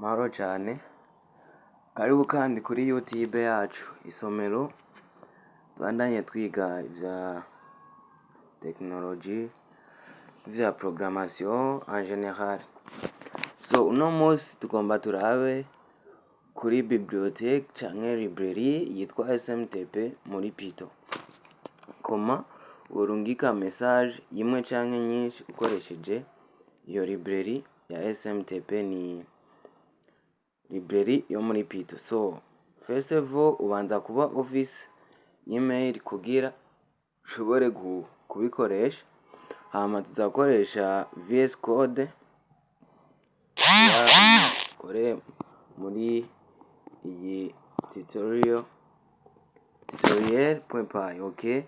Amahoro cane, karibu kandi kuri YouTube yacu isomero, tubandanye twiga ivya technologie, ivya programmation en général. So uno musi tugomba turabe kuri bibliothèque canke librairie yitwa SMTP muri Python. Comment worungika message imwe canke nyinshi ukoresheje iyo librairie ya SMTP, ni librairie yo muri Python. So first of all ubanza kuba ufise email kugira ushobore kubikoresha, hama tuzakoresha VS Code dukorere muri iyi tutorial tutoriel.py. Okay,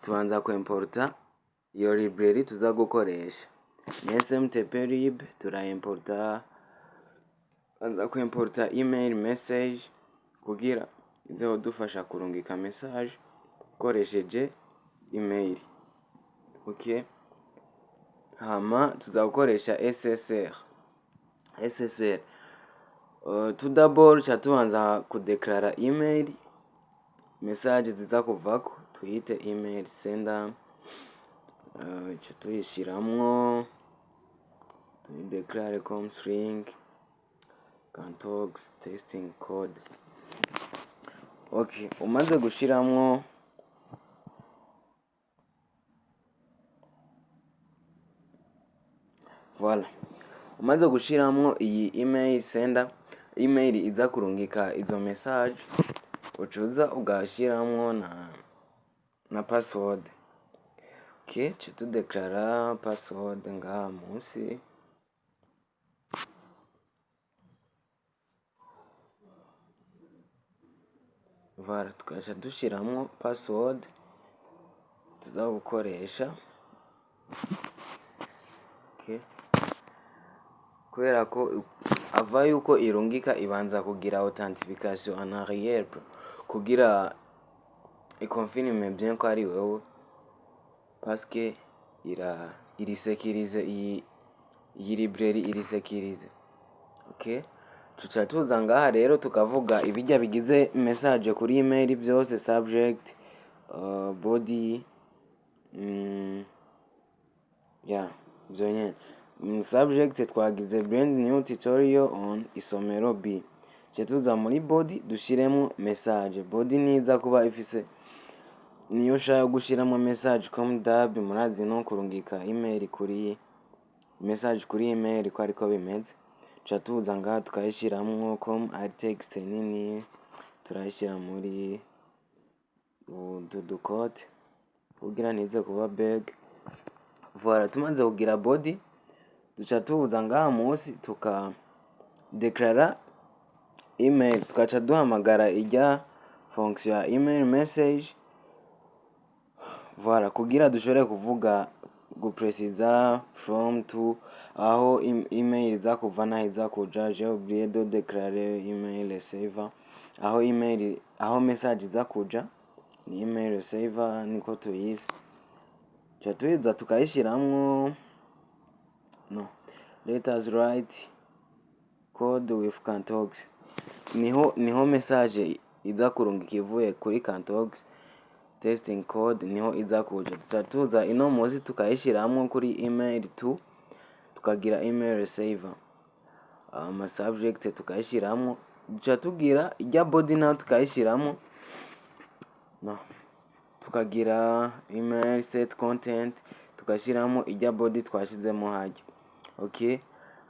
tubanza kuimporta iyo librairie tuza gukoresha ni SMTP lib, turaimporta, banza kuimporta email message kugira ize kudufasha kurungika message ukoresheje email. Okay, hama tuza gukoresha SSL. SSL, tout d'abord ca tubanza kudeklara email message ziza kuvako, tuyite email sender, ca tuyishiramwo, tuyideklare comme string kantox testing code. Okay, umaze gushiramwo, voilà, umaze gushiramwo iyi email sender, email iza kurungika izo message, ucuza ugashiramwo na password. Okay, ca tudeklara password ngaha musi. Voilà, tugaca dushiramwo password tuza gukoresha. Okay, kubera ko ava yuko irungika ibanza kugira authentification en arrière kugira iconfirme bien ko ari wewe, parce que ira iri sécurisé, iyi librairie iri sécurisé. Okay, tuca tuza ngaha rero tukavuga ibijya bigize message kuri email byose: subject, body, yeah, ivyo nyene. Subject twagize "Brand new tutorial on isomero B". Tuca tuza muri body dushiremo message. Body niza kuba ifise niyo ushaka gushiramo message comme d'hab. Murazi no kurungika email kuri message kuri email ko ariko bimeze. Tuca tuza ngaha tukayishiramwo comme ari text nini, turayishira muri utu dukote kugira ntize kuba big. Voilà, tumaze kugira body, duca tuza ngaha musi tuka deklara email, tugaca duhamagara irya fonction ya email message. Voilà, kugira dushobore kuvuga gupresiza from, to, aho email iza kuva naho iza kuja. J'ai oublié de déclarer email receiver, aho email, aho message iza kuja ni email receiver, niko tuyizi. Tuca tuza tukayishiramwo. No, let us write code with Kantox. Niho message iza kurungika ivuye kuri Kantox testing code, niho iza kuja. Tuca tuza ino musi tukayishiramwo kuri email to, tukagira email receiver, ama subject tukayishiramwo, duca tugira irya body nayo tukayishiramwo, no tukagira email set content, tugashiramwo irya body twashizemo harya. Okay,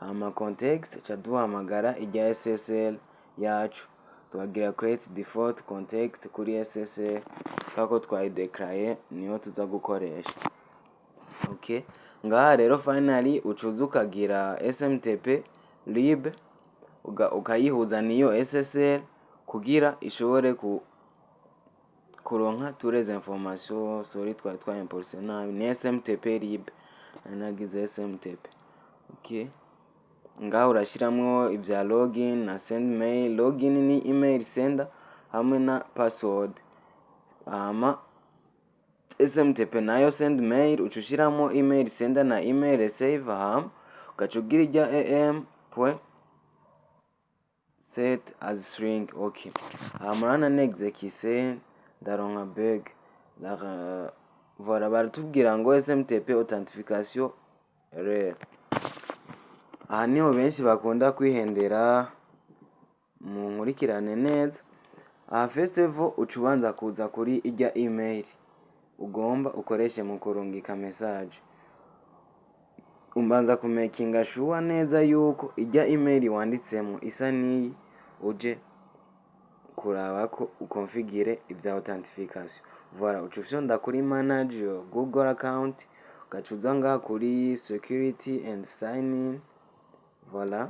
hama context ca duhamagara irya SSL yacu, tukagira create default context kuri SSL kako twayideclaye, niyo tuza gukoresha. Okay, ngaha rero finally ucuza ukagira SMTP lib, ukayihuza niyo SSL kugira ishobore kuronka toutes les informations. Sorry, twari twayimporse nabi, ni SMTP lib, nari nagize SMTP. Okay, ngaha urashiramwo ibya login na send mail. Login ni email sender hamwe na password, hama SMTP nayo send mail uca ushiramo email sender na email receiver, hama ugaca ugira irya am point. Set as string, okay. Aha murabona nexekise ndaronka bug. Voilà, baratubwira ngo SMTP authentication error. Aha niho benshi bakunda kwihendera, mu nkurikirane neza. Aha first of all uca ubanza kuza kuri irya email ugomba ukoreshe mu kurungika message. Umbanza kumakinga sure neza yuko irya email wanditsemwo isa n'iyi uje kuraba ko ukonfigure ivya authentification. Voilà, uca ufyonda kuri manage your Google account, ugaca uza ngaha kuri security and sign in. Voilà,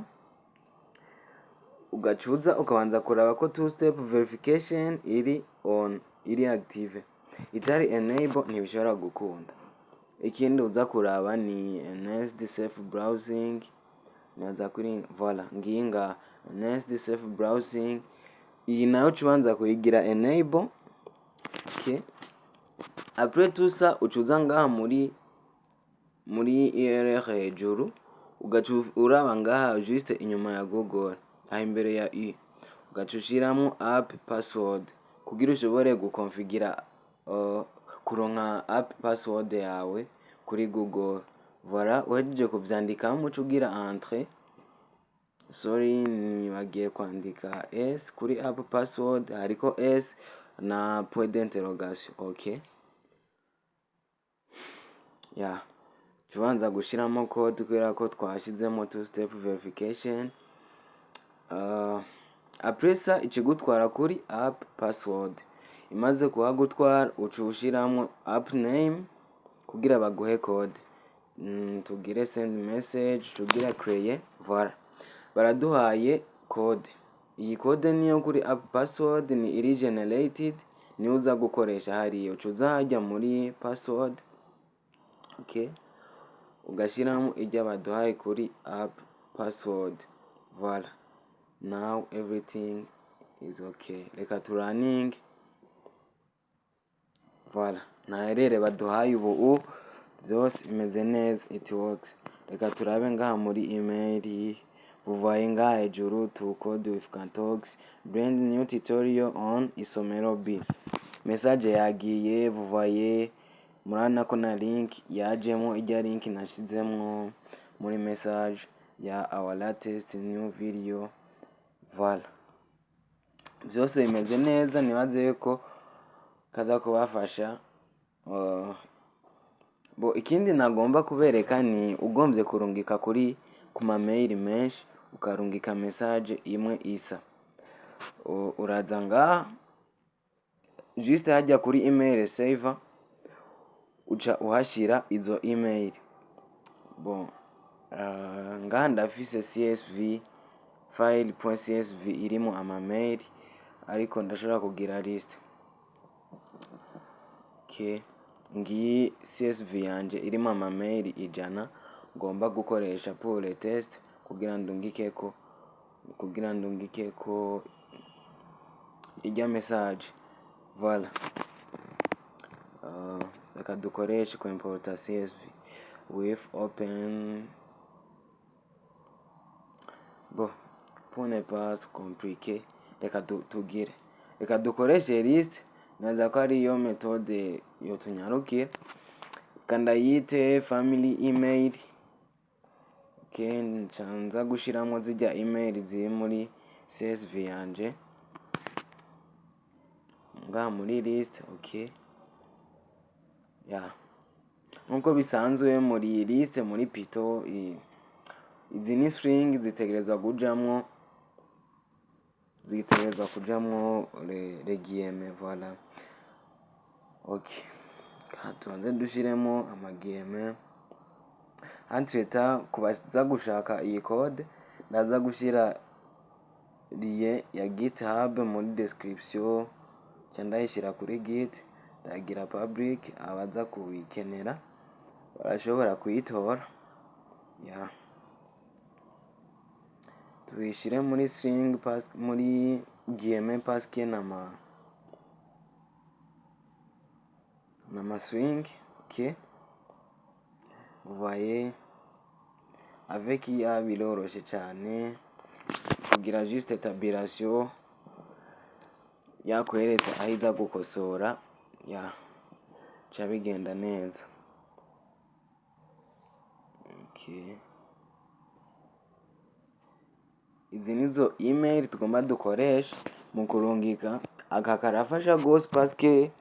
ugaca uza ukabanza kuraba ko two step verification iri on, iri active. Itari enable ntibishobora gukunda. Ikindi uza kuraba ni enhanced safe browsing, nibaza kuri, voilà, ngiyi ngaha enhanced safe browsing. Iyi nayo uca ubanza kuyigira enable, okay. Après tout ça, uca uza ngaha muri URL hejuru, ugaca uraba ngaha juste inyuma ya Google, aha imbere ya i, ugaca ushiramwo app password kugira ushobore gukonfigira kuronka app password yawe kuri Google. Voilà, uhejeje kuvyandikamo uca ugira entrée. Sorry, nibagiye kwandika s kuri app password, hariko s na point d'interrogation, okay. Ya, ubanza gushiramo code kubera ko twashizemo two step verification. Après ça ikigutwara kuri app password. Imaze kuhagutwara, uca ushiramwo app name kugira baguhe code. Tugire send message, tugira create. Voilà, baraduhaye code. Iyi code niyo kuri app password, ni iri generated, niyo uza gukoresha hariya. Uca uza hajya muri password, okay, ugashiramo irya baduhaye kuri app password. Voilà, now everything is okay. Reka turaninge. Voilà, nta erreur baduhaye ubu, byose bimeze neza, it works. Reka turabe ngaha muri email. Buvaye ngaha hejuru to code with Kantox, brand new tutorial on isomero B. Message yagiye, buvaye murabona ko na link yajemo, ijya link nashizemwo muri message ya our latest new video. Voilà, byose bimeze neza. Nibaze yuko kaza kubafasha. Bo ikindi nagomba kubereka ni ugombye kurungika kuri ku ma mail menshi, ukarungika message imwe isa. Uraza ngaha juste hajya kuri email server, uca uhashira izo email. Bon, ngaha ndafise csv file .csv irimo ama mail, ariko ndashobora kugira list. Okay, ngiyi csv yanje irimo ama mail 100 ngomba gukoresha pour le test kugira ndungikeko ijya message. Voilà, reka dukoreshe ku importa csv with open. Bon, pour ne pas se compliquer, reka tugire, reka dukoreshe list. Naza ko ariyo méthode yotunyarukira. Reka ndayite family email. Okay, nca nza gushiramwo zirya email ziri muri csv yanje ngaha muri list. Okay, ya, nkuko bisanzwe muri list muri Python, izi ni string, zitegerezwa kujamwo les guillemets. Voilà, okay, tubanze dushiremo ama guillemets. Entre-temps, kubaza gushaka iyi code, ndaza gushira lien ya GitHub muri description, nca ndayishira kuri git, ndagira public, abaza kuyikenera barashobora kuyitora. Ya, tuyishire muri string pas muri guillemets parce que nama string. Ok, vous voyez, avec IA biroroshe cane kugira. Uragira juste tabulation, yakweretse aho iza gukosora, ya ca bigenda neza. Okay. Izi nizo email tugomba dukoresha mu kurungika. Aka karafasha gose paske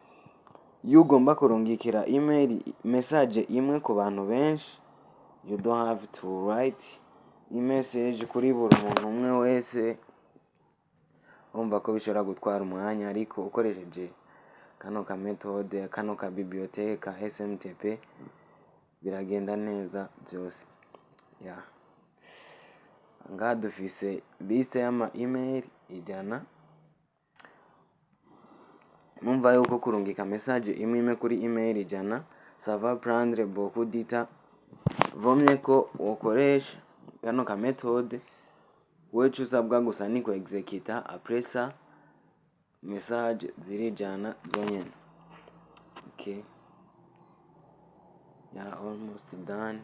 iyo ugomba kurungikira email message imwe ku bantu benshi, you don't have to write message kuri buri muntu umwe wese. Urumva ko bishobora gutwara umwanya, ariko ukoresheje kano ka méthode, kano ka bibliothèque ka SMTP, biragenda neza byose. Yeah. Ngaha dufise liste y'ama email 100. Mumva yuko kurungika message imwe imwe kuri email 100, ça va prendre beaucoup de temps. Vomye ko wokoresha kano ka méthode. Wewe ico usabwa gusa ni ku exécuter, après ça message zirijana zonyene. Okay, yeah, almost done.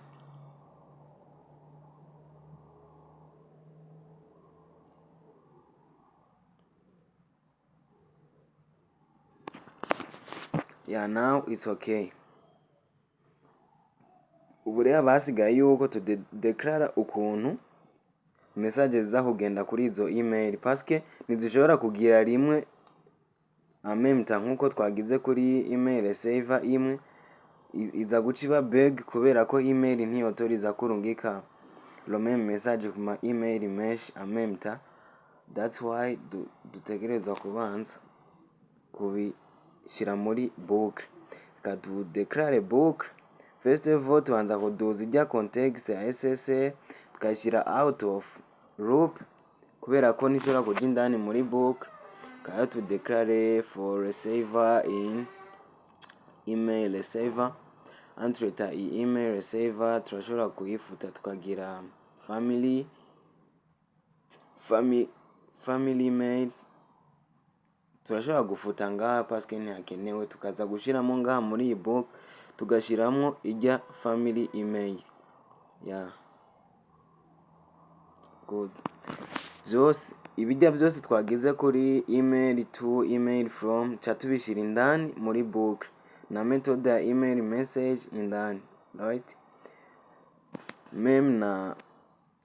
Yeah, now it's okay. Ubu rero basigaye yuko tudeklara ukuntu message ziza kugenda kuri izo email, paske ntizishobora kugira rimwe en même temps nkuko twagize kuri email server imwe. Iza guca iba bug, kubera ko email ntiyotoriza kurungika le même message ku ma email menshi en même temps. That's why dutegerezwa kubanza kubishira muri boucle. Reka tudeklare boucle. First of all, tubanza kuduza ijya context ya SSL, tukayishyira out of loop, kubera ko ntishobora kuja indani muri boucle. Kayo tudeklare for receiver in email receiver. Entre iyi email receiver turashobora kuyifuta, tukagira family mail. Turashobora gufuta ngaha paske ntihakenewe, tukaza gushiramo ngaha muri iyi book, tugashiramwo ijya family email. Yeah, good. Vyose ibijya byose twagize kuri email to, email from, ca tubishira indani muri boucle na method ya email message indani, right? Même na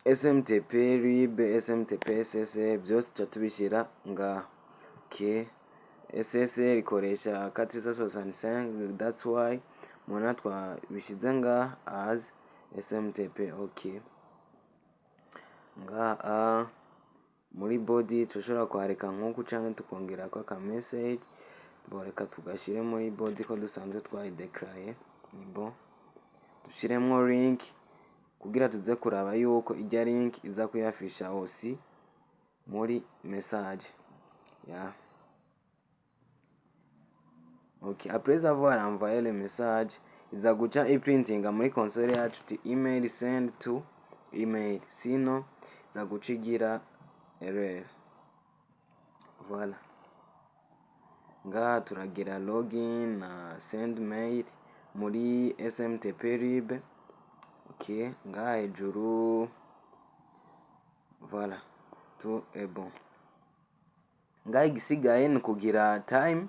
SMTP lib, SMTP SSL, byose ca tubishira ngaha. Okay, SSL ikoresha 465, that's why mubona twabishize ngaha as SMTP. Okay, ngaha muri body turashobora kuhareka nk'uku canke tukongerako aka message. Bo reka tugashire muri body ko dusanzwe twayideclaye, ni bon. Dushiremwo link kugira tuze kuraba yuko ijya link iza kuyafisha aussi muri message. Yeah. Ok, après avoir envoyé le message, iza guca iprintinga muri console yacu ti email send to email, sino iza guca igira error. Voilà. Ngaha turagira login na send mail muri SMTP lib. Ok, ngaha hejuru, voilà, tout est bon. Ngaha igisigaye ni ukugira time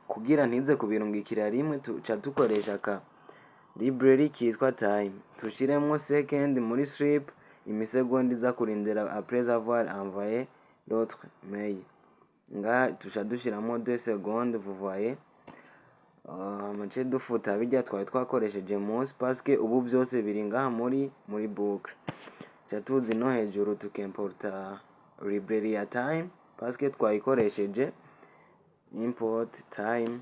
kugira ntize kubirungikira rimwe. Tuca dukoresha aka library kitwa time, tushiremwo second muri sleep, imisegonda iza kurindira après avoir envoyé l'autre mail. Ngaha tuca dushiramo 2 secondes, vous voyez. Mace dufuta bijya twari twakoresheje munsi, paske ubu byose biri ngaha muri boucle. Ca tuzi no hejuru tukimporta library ya time, paske twayikoresheje. Import time.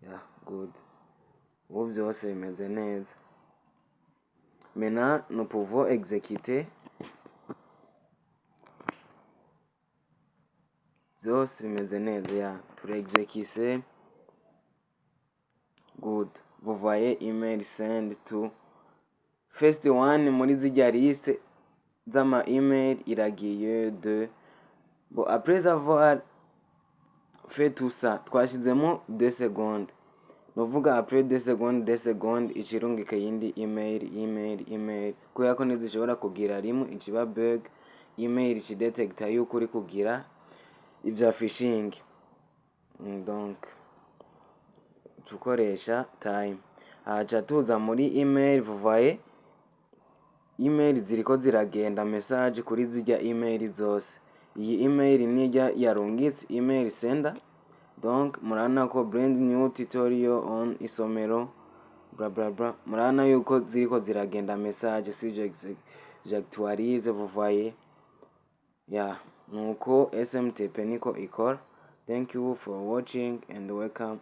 Yeah, good. Ubu byose bimeze neza. Maintenant nous pouvons exécuter. Byose bimeze neza ya turexécuse. Good, vous voyez, email send to first one muri zijya liste z'ama email iragiye de. Bon, après avoir fait tout ça, twashizemo 2 secondes. Nuvuga après 2 secondes, 2 secondes icirungika iyindi email, email, email, kubera ko ntizishobora kugira rimwe, iciba bug. Email icidetecta yuko uri kugira ivya phishing. Donc tukoresha time. Haca tuza muri email. Vous voyez, email ziriko ziragenda, message kuri zirya email zose. Iyi email nirya yarungitse email sender. Donc murabona ko "brand new tutorial on isomero", bla bla bla. Murabona yuko ziriko ziragenda message. Si j'actualise, vous voyez ya nuko SMTP niko ikora. Thank you for watching and welcome.